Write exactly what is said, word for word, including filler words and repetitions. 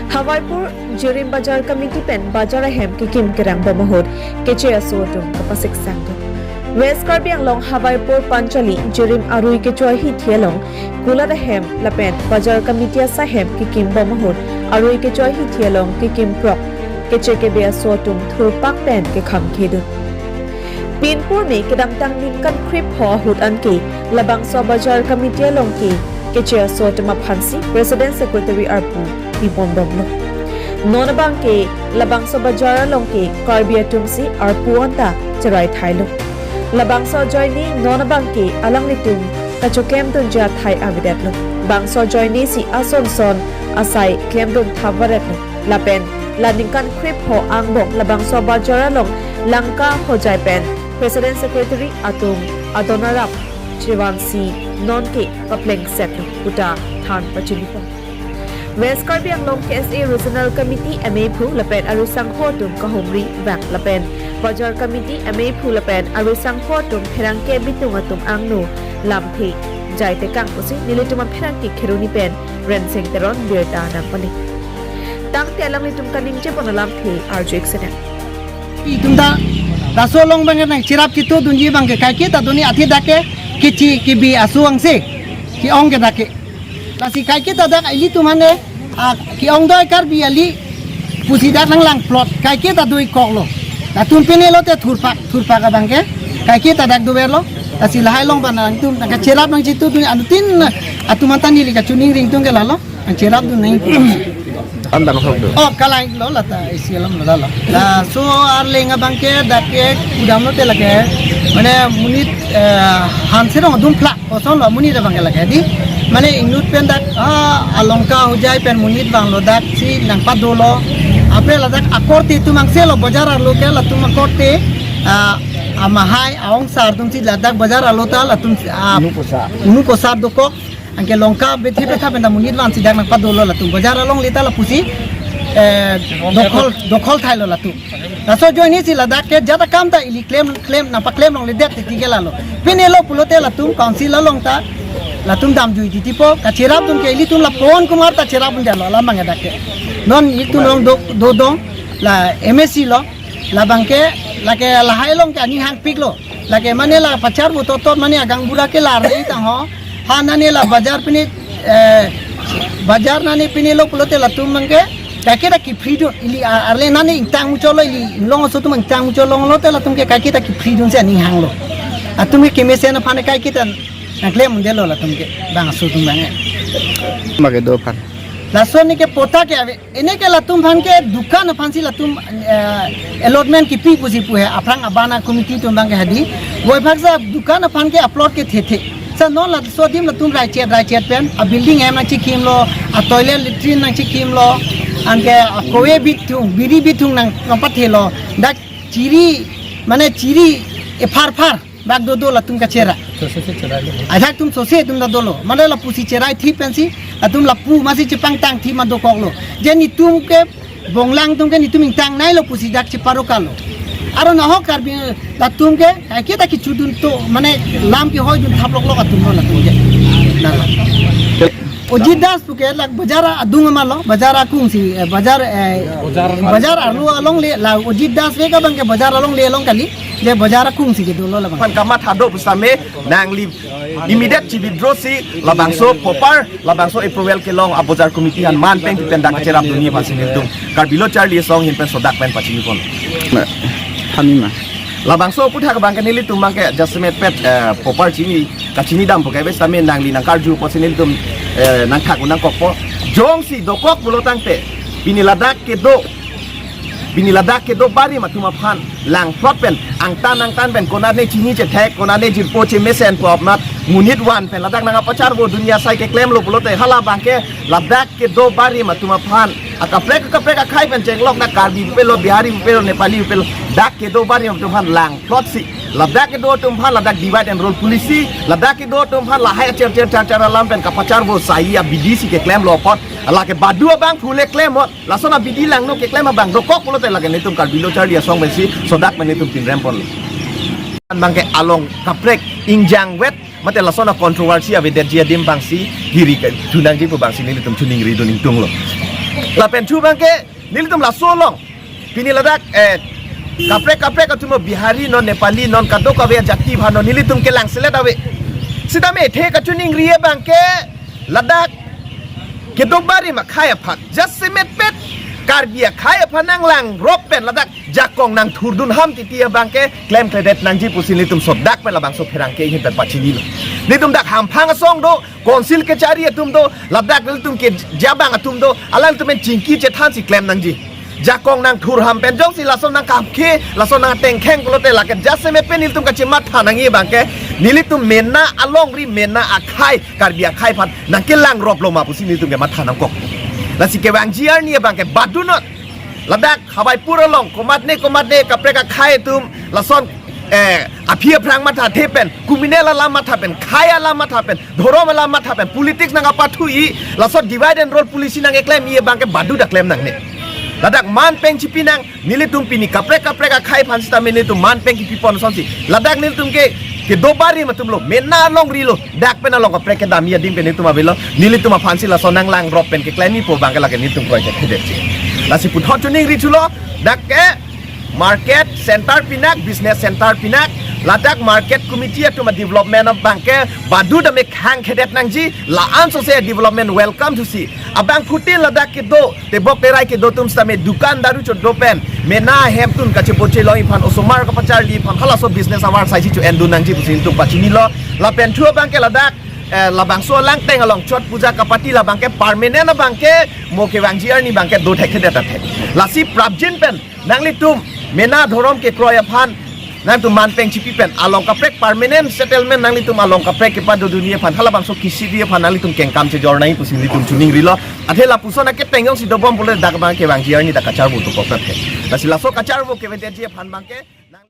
Hawaipur Jirim Bajar Committee pen bajar ahem kekim kerang bom ahut keche aso atum kapasik sangdun. West Karbi Anglong Hawaipur Panchali Jirim arui kecho ahithi along kulat ahem lapen bajar committee asai ahem kekim bom ahut arui kecho ahithi along kekim prok keche kebe aso atum thurpak pen kekham khedun. Pinpur me kedamtang ningkan krepho ahut anke labangso bajar committee along ke keche aso atum aphansi President Secretary arpu pibom bomlo. Non abang ke labangso bajar along ke Karbi atum si arpu anta cherai thailo. Labangso ajoine non abang ke alanglitum kachoklemdunji athai avedetlo. Bangso ajoine si ason son asai klemdun thap varetlo. Lapen la ningkan krepho angbong labangso bajar along Langka Hojai pen President Secretary atum adon arap chevansi nonke paplengsetlo puta than pachinipon. West Karbi Anglong K S A Regional Committee amei phu lapen arisangho atum kahumri vang lapen Bajar Committee amei phu lapen arisangho atum pherangke bitung atum angno lamthe jai tekang pusi nelitum apherangke Kheroni pen Rensing Teron birta nangpale. Tangte alanglitum kaningje pon alamthe arju-ik sedang. Itum ta laso along abang nang cherap chitu dunji abang ke kaike ta duni athe dak ke kechi kebi aso angse ke-ong ke dak ke. Lasi kaike ta dak ilitum hane, ah, ke-ong doi Karbi ali pusi dak nang langplot kaike ta doi koklo. Latum pine lote thurpak, thurpak abang ke kaike ta dak doverlo. Lasi lahai along abang nangtum ta kacherap nang chitu duni anutin atum anta neli kachiningri atum ke lalo. Ang cherap dun nang. Andang sok do. Oh, kalang lo lata isi alam lo lalo. Laso arleng abang ke dak ke kudam lote lake. Mane monit, eh, hanserong adumphlak. Koson lo monit abang ke lake di. Mane inut pen dak, ah, a Langka Hojai pen monit vanglo dak si nangpadolo. Apre ladak akorte atum angselo bajar arlo ke latum akorte, ah, amahai aongsar atum si ladak bajar arlo ta latum, ah, Unu posar. Unu posar dokok. Anke Langka bethe betha pen ta monit vansi dak nangpadolo latum. Bajar alongle ta lapusi, eh, dokhol, dokhol thailo latum. Laso ajoine si ladak ke jat akam ta ili klem, klem nangpaklem longledet titi ke lalo. Pine lo pulote latum council along ta latum damjui titi po kacherap dun ke ilitum la Pawan Kumar ta cherapdunlo alam abang dak ke. Non ilitum along do, dodong la M A C lo. Labang ke, lake lahai along ke aning hangpiklo. Lake mane la pacharvo totot mane agaonbura ke la ri tang ho. Ha nane la bajar pine, eh, bajar nane pine lo pulote latum abang ke. Kaike ta kepridun ili a-, arle nane ingtang muchotlo ili inglong aso atum ingtang muchot longlo te latum ke kaike ta kepridun si aning hanglo. Atum ke kemesen aphan kaike ta nangklem undelo latum ke bang aso atum abang ke. Mage do aphan. Laso ne ke pota ke ave. Ene ke latum aphan ke dukan aphan si latum, eh, allotment kipi pusi pu he aphrang abana committee atum abang ke hadi. Boi phak sa dukan aphan ke aplot ke thethe. Sa non laso adim latum raichet raichet pen a building hem nangchikimlo, a toilet latrine nangchikimlo, anke a kove bithung, biri bithung nang, nangpathelo. Dak chiri, mane chiri epharphar bak dodo latum kachera. Sose se cherai lo. Ajak atum sose atum ta dolo. Mane lapusi cherai thip pensi, atum lapu masi chepangtang thip ma dokoklo. Je netum ke Bonglang atum ke netum ingtang nailo pusi dak cheparokalo. Aro nahok Karbi latum ke, kaike ta kechudun to, mane lam kehoidun thap loklok atum lo latum ke. Nala. Ojit Das puke lak bajar adung amalo, bajar akung si, eh, bajar, eh, bajar arlo alongle, la Ojit Das vek abang ke bajar alongle along kali, je bajar akung si kedolo labang. Aphan kamatha do pusitame nangli immediate chi withdraw si labangso proper, labangso approval kelong a bajar committee aphan man peng pen dak kacherap dunji aphansi nelitum Karbi Lo Charli Asong ahin pen sodak pen pachinipon. Thanima. Labangso aputhak abang ke nelitum abang ke jasemet pet, eh, proper chini, kachini dam puke be sitame nangli nangkarju apotsi nelitum, eh, nangthak un nangkokpo. Jongsi dokok pulo tangte, pini ladak kedo, pini ladak kedo barim atum aphan langplot pen, angtan angtan pen, konane chini chethek, konane jirpo chemesen pu apnat, monit van pen ladak nangkapacharvo dunji asai keklemlo pulote, hala abang ke ladak kedo barim atum aphan akaprek akaprek akhei pen chenglok dak Karbi pupelo, Bihari pupelo, Nepali pupelo, dak kedo barim atum aphan langplot si. Ladak kedo atum aphan ladak divide and rule policy, ladak kedo atum aphan lahai acher cher char char alam pen kapacharvo sai abidi si keklemlo apot, lake badu abang phule klemlo, lason abidi langno keklem abang dokok pulote lake netum Karbi Lo Charli Asong pensi sodak pen netum pinrem ponlo. Abang ke along kaprek ingjang vet, mate lason a controversy avedetji adim abangsi kiri ke tunangji pu abangsi nelitum chiningri dun ingtunglo. Lapen thu abangke nelitum laso along pini ladak, eh, kaprek kaprek atum, Bihari non, Nepali non, kadokave ajati aphan non nelitum kelang selet ave. Sitame athe kachiningri abangke ladak kedo barim akhei aphan, jasemet pet Karbi akhei aphan nanglangrop pen ladak jakong nangthurdun ham titi abangke klemkledet nangji pusi nelitum sodak pen labangso pherangke ahin pen pachinilo. Nelitum dak hamphang asong do, council kechari atum do, ladak nelitum ke jabang atum do, alangtum pen chingki chethansi klem nangji. Jakong nangthur ham pen jongsi lason nangkapkhe, lason nangtengkheng pulote lake jasemet pen nelitum kachematha nangji abangke, nelitum mena alongri, mena akhei, Karbi akhei aphan nangkelangroplo ma pusi nelitum kematha nangkok. Lasi kevangji arni abangke badunot ladak Hawaipur along komatne komatne kaprek akhei atum lason, eh, aphi aphrang mathathe pen, criminal alam matha pen, khei alam matha pen, dhorom alam matha pen, politics nangkapathu-i, laso divide and rule policy nangkeklem-i abangke badu ta klem nangne. Ladak man peng chipi nang, nelitum pini kaprek kaprek akhei aphan sitame nelitum man peng kipipon asonsi. Ladak nelitum ke kedo barim atum lo, mena alongri lo, dak pen along kaprek kedam-i adim pen nelitum avelo, nelitum aphansi lason nanglangrop pen keklem-ipo abangke lake nelitum kroikre khedetji. Lasi puthot chiningri thulo, dak ke market center pinak, business center pinak, ladak market committee atum a-development abangke badu tame khang khedet nangji, la-an sose development welcome thusi. Abangphutin ladak kedo, tebok terai kedo atum sitame dukan daru chodo pen, mena ahemtun kacheboche longji aphan, osomar kapacharliji aphan, halaso business avarsai si cho-endun nangji pusi nelitum pachinilo. Lapen thu abangke ladak, eh, labangso Langteng along Chot Puja kapati, labangke permanent abangke mo kevangji arni abangke do thekthedet athe. Lasi prapjin pen nanglitum mena dhorom kekroi aphan nangtum man peng chipi pen along kaprek permanent settlement nanglitum along kaprek kepadodunji aphan, halabangso kisidi aphan nanglitum kengkam chejor nangji pusi nelitum chiningrilo. Athe lapuson aketeng jongsi dobom pule dak abang kevangji arni dak kacharvo dokok athe. Lasi laso kacharvo kevedetji aphan abangke